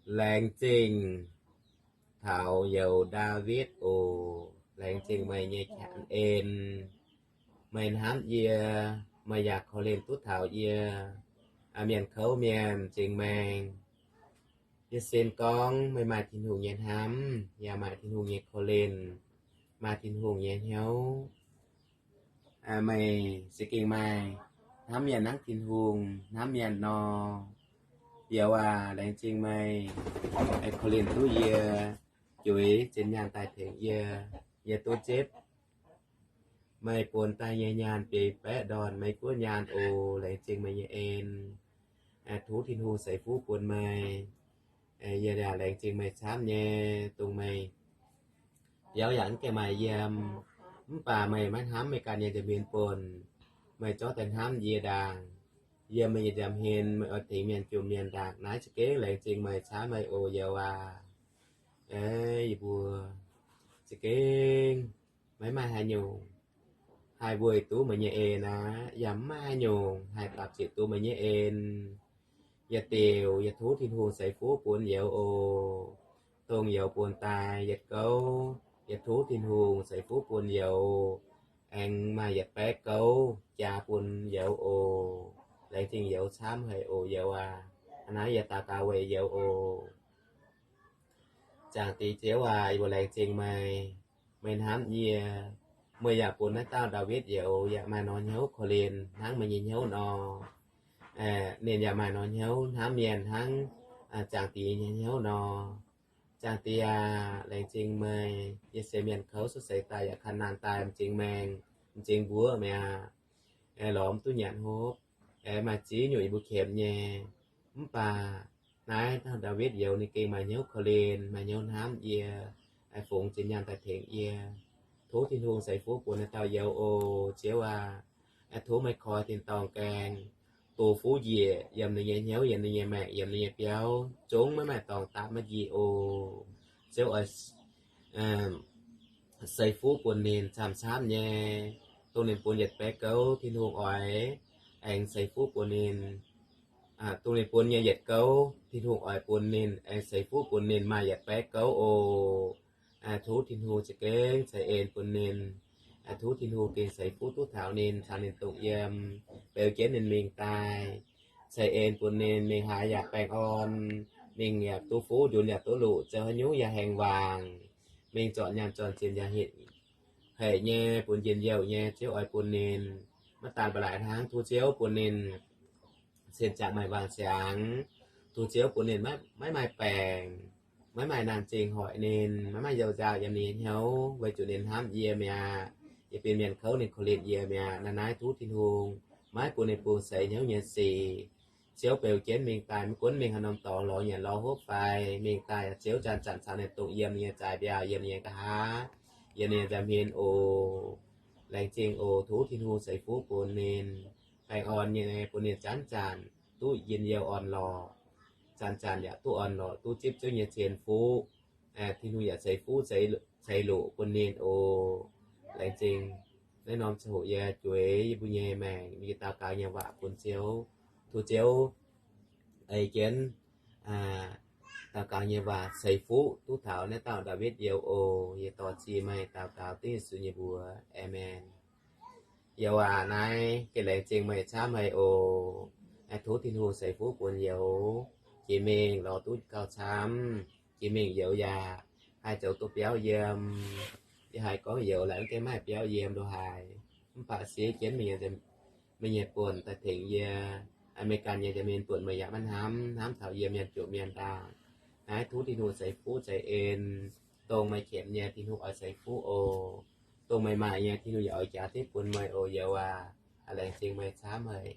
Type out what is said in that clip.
Laengz zingh taux youz Ndaawitv oc. Laengz zingh meih nyei qangx en. Meih hnamv yie, meih yaac korv-lienh duqv taux yie, mienh kouv mienh m'zing maengh. Yie sin gorngv meih maaih Tin-Hungh nyei hnamv, yaac maaih Tin-Hungh nyei korv-lienh, maaih Tin-Hungh nyei hnyouv. Meih za'gengh maaih hnamv mienh hnangv Tin-Hungh hnamv mienh nor. Youz aac, laengz zingh meih korv-lienh duqv yie, juix zinh nyaanh daaih tengx yie. Yie duqv zipv meih bun daaih nyei nyaanh biei baeqv ndorn Meiv Guoqv nyaanh oc. Laengz zingh meih nyei en. Tov Tin-Hungh ceix fuqv bun meih. Yie yaac laengz zingh meih camv nyei, dongh meih biauv yaac mv gaengh maaih yiem, mv baac meih maiv hnamv meih ganh nyei nza'hmien buonc. Meih zorqv daaih hnamv yie ndaangc, yiem meih nyei nza'hmien meih oix tengx mienh jomc mienh ndaangc. Naaiv za'gengh laengz zingh meih camv meih oc, youz aac. Yie mbuo za'gengh maiv maaih haaix nyungc haih weic duqv meih nyei en aqv, yaac mv maaih haaix nyungc haih dapc ziepc duqv meih nyei en. Yietc diuc, yie tov Tin-Hungh ceix fuqv bun youz oc. Dongh youz bun daaih yietc gouv, yie tov Tin-Hungh ceix fuqv bun youz, aengx maaih yietc baeqv gouv jaa bun youz oc. Laengz zingh youz camv haic oc, youz aac. Hnangv naaiv yie daux gaux weic youz oc. Zaangc Diex Ziouv aac, yie mbuo laengz zingh meih. Meih hnamv yie, meih yaac bun naaiv dauh Ndaawitv youz yaac maaih norm hnyouv korv-lienh hnangv meih nyei hnyouv nor. Ninh yaac maaih norm hnyouv hnamv mienh hnangv Zaangc Diex nyei hnyouv nor. Zaangc Diex aac, laengz zingh meih. Yie se mienh kouv cuotv seix daaih yaac kanh naanh daaih m'zing maengh, m'zing mbuov mi'aqv. Lorz mv duqv nyanc hopv, maaih ziex nyungc yie mbuo qiemx nyei. Mv baac naaiv dauh Ndaawitv youz ninh gengh maaih hnyouv korv-lienh, maaih hnyouv hnamv yie, fungx zinh nyaanh daaih tengx yie. Tov Tin-Hungh ceix fuqv bun naaiv dauh youz oc, Ziouv aac. Tov meih koi tin-dorngh gaengh, dox fuqv njiec yiem ninh nyei hnyouv, yiem ninh nyei maengc, yiem ninh nyei biauv, zungv maiv maaih dorngx dapv maiv njiec oc. Ziouv oix ceix fuqv bun ninh camv-camv nyei. Dongh ninh bun yietc baeqv gouv, Tin-Hungh oix aengx ceix fuqv bun ninh. Dongh ninh bun nyei yietc gouv, Tin-Hungh oix bun ninh aengx ceix fuqv bun ninh maaih yietc baeqv gouv oc. Tov Tin-Hungh za'gengh ceix en bun ninh. Tov Tin-Hungh gengh ceix fuqv duqv taux ninh, caux ninh dongh yiem, beu jienv ninh mingh daaih. Ceix en bun ninh, mingh haaix yaac baengh orn, mingh yaac duqv fuqv, nduonx yaac duqv loqc, zoux haaix nyungc yaac haengh wangc, mingh zornc nyaanh zornc zinh yaac hec haic nyei, bun njien-youh nyei. Ziouv oix bun ninh maiv daan ba'laqc hnangv. Tov Ziouv bun ninh cien-jangc maaih wangc ziangx. Tov Ziouv bun ninh maiv maaih baengc, maiv maaih naanh zingh hoic ninh, maiv maaih youh nzauh yiem ninh nyei hnyouv, weic zuqc ninh hnamv yie mi'aqv. Yie benx mienh kouv ninh korv-lienh yie mi'aqv. Naaiv naaiv tov Tin-Hungh maiv bun ninh bungx seix hnyouv nyei sic. Ziouv beu jienv mingh daaih, maiv gunv mingh haaix norm dorngx, lorz nyanc lorz hopv fai mingh daaih, Ziouv zanc-zanc caux ninh dongh yiem ninh nyei zaaix mbiauh, yiem ninh nyei nqa'haav, yiem ninh nyei nza'hmien oc. Laengz zingh oc. Tov Tin-Hungh ceix fuqv bun ninh, baengh orn nyei bun ninh zanc-zanc duqv njien-youh orn-lorqc, zanc-zanc yaac duqv orn-lorqc, duqv zipv Ziouv nyei cien fuqv. Tin-Hungh yaac ceix fuqv ceix loqc bun ninh oc. Laengz zingh naaiv norm ziangh hoc yie jueiz yie mbuo nyei maengc, yie daux gaux nyei waac bun Ziouv. Tov Ziouv ei jienv daux gaux nyei waac ceix fuqv duqv taux naaiv dauh Ndaawitv youz oc. Yie dor-ziec meih daux gaux dengv Yesu nyei mbuox. Aamen. Youz aac, naaiv gengh laengz zingh meih camv haic oc. Tov Tin-Hungh ceix fuqv bun youz, jiex mingh lorz duqv gauh camv. Jiex mingh youz yaac haih zoux duqv biauv yiem. Yie haiz gorngv youz laaic mv gaengh maaih biauv yiem lo haaix, mv baac siev jienv mingh meih nyei buonc daaih tengx yie. Meih ganh nyei nza'hmien buonc meih yaac maiv hnamv, hnamv taux yie mienh jomc mienh ndaangc. Naaiv tov Tin-Hungh ceix fuqv ceix en, dongh meih qiemx nyei Tin-Hungh oix ceix fuqv oc. Dongh meih maaih nyei Tin-Hungh yaac oix jaax diqv bun meih oc, youz aac. Laengz zingh meih camv haic.